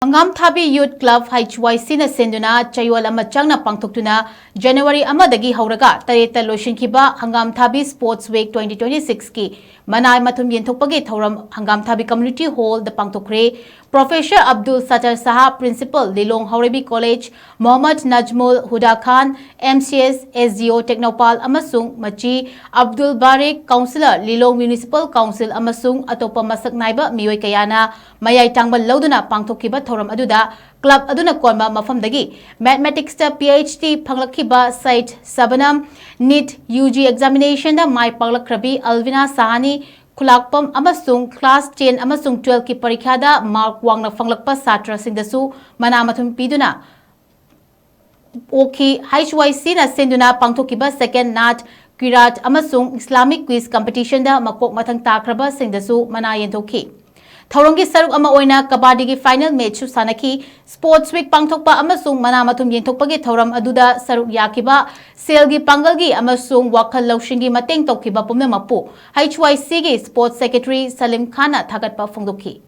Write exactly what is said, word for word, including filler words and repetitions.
ꯍꯪꯒꯥꯝ ꯊꯥꯕꯤ Youth Club H Y C ꯅ ꯁꯤꯟꯗꯨꯅ ꯆꯌꯣꯜ ꯑꯃ ꯆꯪꯅ ꯄꯥꯡꯊꯣꯛꯇꯨꯅ January ꯑꯃꯗꯒꯤ ꯍꯧꯔꯒ ꯇꯔꯦꯠꯇ ꯂꯣꯏꯁꯤꯟꯈꯤꯕ ꯍꯪꯒꯥꯝ ꯊꯥꯕꯤ Sports Week twenty twenty-six ꯀꯤ ꯃꯅꯥꯏ ꯃꯊꯨꯝ ꯌꯦꯟꯊꯣꯛꯄꯒꯤ ꯊꯧꯔꯝ ꯍꯪꯒꯥꯝ ꯊꯥꯕꯤ Community Hall ꯗ ꯄꯥꯡꯊꯣꯛꯈ꯭ꯔꯦ꯫ Professor Abdul Sattar Saha, Principal, Lilong Haorebi College, Mohammad Najmul Huda Khan, M C S, S D O Technopal ꯑꯃꯁꯨꯡ ꯃꯆꯤ Abdul Barik, Councillor, Lilong Municipal Council ꯑꯃꯁꯨꯡ ꯑꯇꯣꯞꯄ ꯃꯁꯛ ꯅꯥꯏꯕ ꯃꯤꯑꯣꯏ ꯀꯌꯥꯅ ꯃꯌꯥꯏ ꯇꯥꯡꯕ ꯂꯧꯗꯨꯅ ꯄꯥꯡꯊꯣꯛꯈꯤꯕ ꯊꯧꯔꯝ ꯑꯗꯨꯗ club ꯑꯗꯨꯅ ꯀꯣꯟꯕ ꯃꯐꯝꯗꯒꯤ Mathematics ꯇ P H D ꯐꯪꯂꯛꯈꯤꯕ Said Sabanam, NEET U G examination ꯗ ꯃꯥꯏ ꯄꯥꯛꯂꯛꯈ꯭ꯔꯕꯤ Alvina Sahani, ꯈꯨꯂꯥꯛꯄꯝ ꯑꯃꯁꯨꯡ class ten ꯑꯃꯁꯨꯡ twelve ꯀꯤ ꯄꯔꯤꯈ꯭ꯌꯥꯗ mark ꯋꯥꯡꯅ ꯐꯪꯂꯛꯄ ꯁꯥꯇ꯭ꯔꯁꯤꯡꯗꯁꯨ ꯃꯅꯥ ꯃꯊꯨꯝ ꯄꯤꯗꯨꯅ ꯑꯣꯛꯈꯤ꯫ H Y C ꯅ ꯁꯤꯟꯗꯨꯅ ꯄꯥꯡꯊꯣꯛꯈꯤꯕ Second Naat Qiraat ꯑꯃꯁꯨꯡ Islamic Quiz Competition ꯗ ꯃꯀꯣꯛ ꯃꯊꯪ ꯇꯥꯈ꯭ꯔꯕꯁꯤꯡꯗꯁꯨ ꯃꯅꯥ ꯌꯦꯟꯊꯣꯛꯈꯤ꯫ ꯊꯧꯔꯝꯒꯤ ꯁꯔꯨꯛ ꯑꯃ ꯑꯣꯏꯅ ꯀꯕꯥꯗꯤꯒꯤ final match ꯁꯨ ꯁꯥꯟꯅꯈꯤ꯫ Sports Week ꯄꯥꯡꯊꯣꯛꯄ ꯑꯃꯁꯨꯡ ꯃꯅꯥ ꯃꯊꯨꯝ ꯌꯦꯟꯊꯣꯛꯄꯒꯤ ꯊꯧꯔꯝ ꯑꯗꯨꯗ ꯁꯔꯨꯛ ꯌꯥꯈꯤꯕ, ꯁꯦꯜꯒꯤ ꯄꯥꯡꯒꯜꯒꯤ ꯑꯃꯁꯨꯡ ꯋꯥꯈꯜ ꯂꯧꯁꯤꯡꯒꯤ ꯃꯇꯦꯡ ꯇꯧꯈꯤꯕ ꯄꯨꯝꯅꯃꯛꯄꯨ H Y C ꯒꯤ Sports Secretary Salim Khan ꯅ ꯊꯥꯒꯠꯄ ꯐꯣꯡꯗꯣꯛꯈꯤ꯫